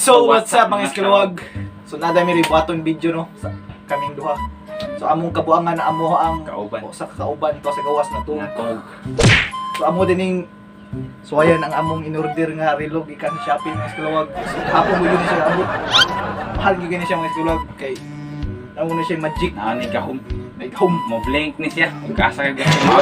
So what's up, mga iskaluwag? So nada mi ribuhaton video, no, sa kaming duha. So among kabuangan na amo ang Kauban. O, sa kauban to sa gawas na to. Natog. So amo dining suwayan ang among inorder nga relo gikan sa Shopee, mga iskaluwag. So hapon mo yun siya abot. Mahal gyud ni siya, mga iskaluwag, kay amo na siya magic. Naa ni gahom. Like home. Mo blink ni siya. Ug asa ka gusto mo.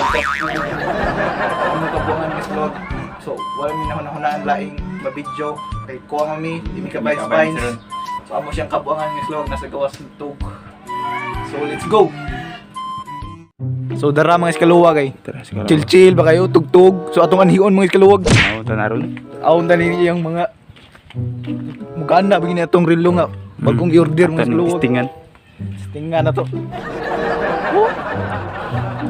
Among kabuangan, mga iskaluwag. So wala mi nahunahunaan laing mabidyo kay kuha mi di mi ka vines. So amo siyang kabuangan, mga iskaluwag, nasa gawas ng tug. So let's go. So dara, mga iskaluwag, ay. Tara, siguro. Chill chill ba kayo tugtog. So atong anhion, mga iskaluwag. Aw tanaron. Awon tani niyang mga mugana ba gini atong relo nga bagong i-order, mga iskaluwag. Tistingan. Tinga na to. Oh.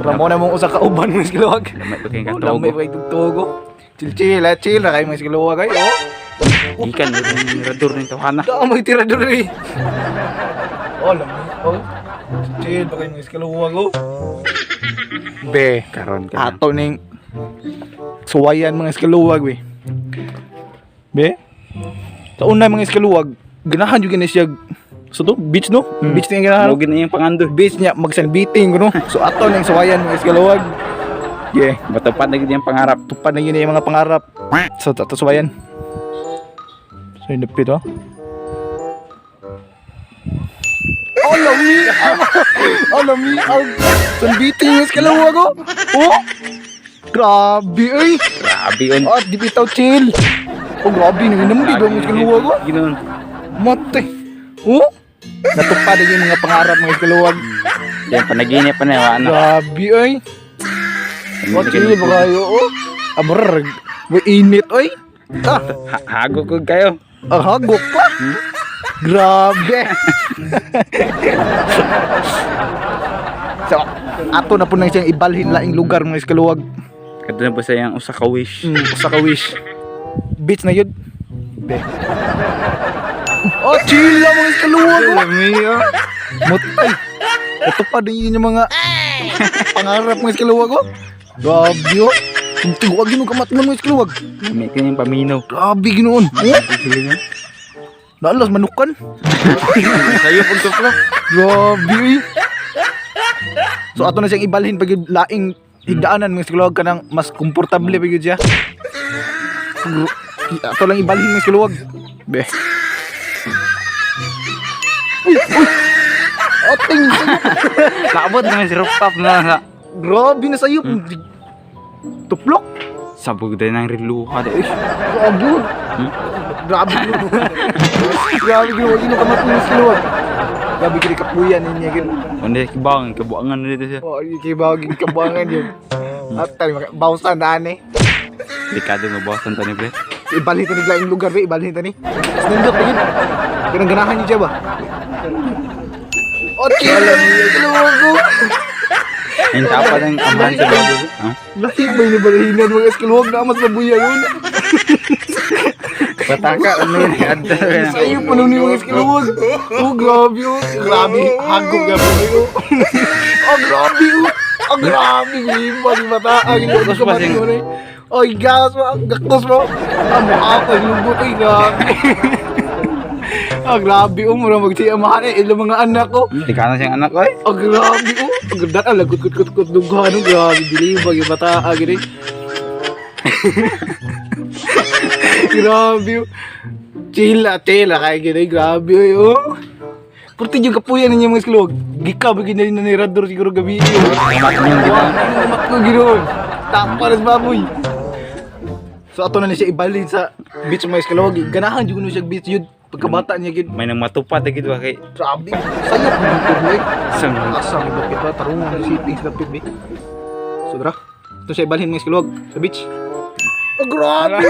Tara mo na mong usa ka uban, mga iskaluwag. Lamay ba kay Oh, lamay katugo. ba tugtog, oh. Chill chill ah, chill ra kayo, mga iskaluwag, ay. Oh. Gikan ni mirador ni tawhana. Daa may tira diri. Oh, lamay. Oh. Chill ba kayo, mga iskaluwag, oh. Be, Karon ka. ato ning suwayan, mga iskaluwag, be. Be. Sa una, mga iskaluwag, ganahan jud gani siya so to beach, no? Beach niya ganahan. Mo gini yung pangando. Beach niya magsanbiting kuno. So ato ning suwayan, mga iskaluwag. Yeah, Matupad na gid yung pangarap. Tupad na yun yung mga pangarap. So ato suwayan. So yung dapit, oh. Oh, lami! Oh, lami! Oh, sanbiting yung iskaluwag, oh! Oh! Grabe, ay! Grabe on. Ah, di bitaw chill. Oh, grabe nang inam di ba mga iskaluwag, oh? Ginon. Mate. Oh! Natupad na yung mga pangarap, mga iskaluwag. Yan panaginip pa na wa na. Grabe, ay! Oh, chill ba kayo, oh? Abrar, may init, oy! Ah, Hago ko kayo. ang hagok pa! Grabe! So, ato na po nang siyang ibalhin laing lugar, mga iskaluwag. Kadto na po sa iyang usa ka wish. Usa ka wish. Beach na yun. Be. Oh, chill lang, mga iskaluwag, oh. Lami oh. Mutay. Ito pa din yun yung mga pangarap, mga iskaluwag, oh. Grabe, oh. Kung tiguag yun, kamat mo, mga iskaluwag. Lami kanyang paminaw. Grabe ginoon. Oh, naalas manukan. Sayo pag tuplo. Grabe, eh. So ato na siyang ibalhin pag laing higdaanan, mga iskaluwag, kanang mas komportable pag yun siya. Ato lang ibalhin, mga iskaluwag. Be. Uy, uy. Ating. Naabot naman si rooftop na sa Grabe na sa'yo. Tuplok. Sabog din ang riluha di. Uy. Grabe. Hmm? Grabe. Grabe yun. Huwag yun ang kamat ng iskaluwag. Grabe kini kapuyan ninyo. Gin. Unde kibang kabuangan na dito siya. Oh, kay baging kabuangan yun. At tayo, bawsan na ani. Delikado nga bawasan tani pre. Ibalhin tani laing lugar be, ibalhin tani. Mas nindot pa yun. Ganang ganahan niyo siya ba? Oh, chill. Iskaluwag ko. Ang tapa ng amahan sa baboy. Ha? Lahi ba yung ibalhinan, mga iskaluwag, na mas mabuya yun? Pataka ano yun? Adto na. Sa iyo pa nun yung mga iskaluwag. Oh, grabe, oh. Grabe. Hagok grabe. Oh, oh grabe, oh. Oh, grabe. Lima, lima ta. Ang Gakos pa siya. Oy, gas mo. Gakos mo. Ah, mukha ko. Lubot, ay, grabe. Ah, grabe, oh. Mura magsiamahan eh. Ilang mga anak ko. Delikado siyang anak oy. Oh, grabe, oh. Ang ganda. Ah, lagot, kot, kot, kot, dughan, oh. Grabe, dili ba, yung bata, ah, gini. Grabe, oh. Chill, ah, chill, ah, kaya gini. Grabe, oh. Purti yung kapuyan ninyo, mga iskaluwag. Gika, ba gini na ni Rador siguro gabi. Oh. Kamat mo yung gitang. Kamat ko, ginoon. Tapa na sa baboy. So, ato na ni siya ibalhin sa beach, mga iskaluwag. Ganahan yun siya beach yun. Pagkabata niya, gid. May nang matupad na gid ba kay Grabe. Sayop dito, boy. sang Asa may dapit ba? Tarungan ng shipping sa dapit, be. So, tara. Ito siya ibalhin, mga iskaluwag, sa beach. Oh, grabe!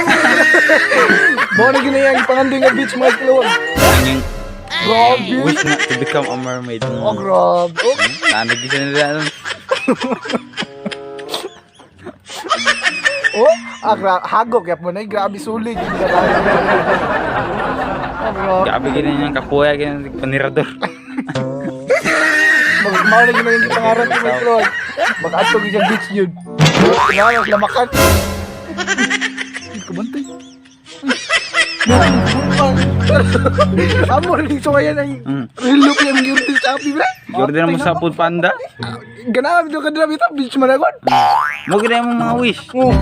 Mao na ginayang ipangandoy nga beach, mga iskaluwag. ang Grabe! wish na to become a mermaid. Oh, grabe! Oh, Tanag gid nila ano. oh ah, hagok yap mo na. Eh. Grabe sulig. Grabe. Oh, grabe. Grabe gid niyang kapuya gid panirador. Mao na ginayang ipangarap mga iskaluwag. Makaatog siya beach yun. Kinahanglan sila makan. Ay, kabantay. Ay, Amo rin suwayan ang relook yung giurti sa api, bre. Jordan mo sa Food Panda. Ganahan dito ka dira bitaw, bitch man ako. Mo gid mo mga wish. Oh.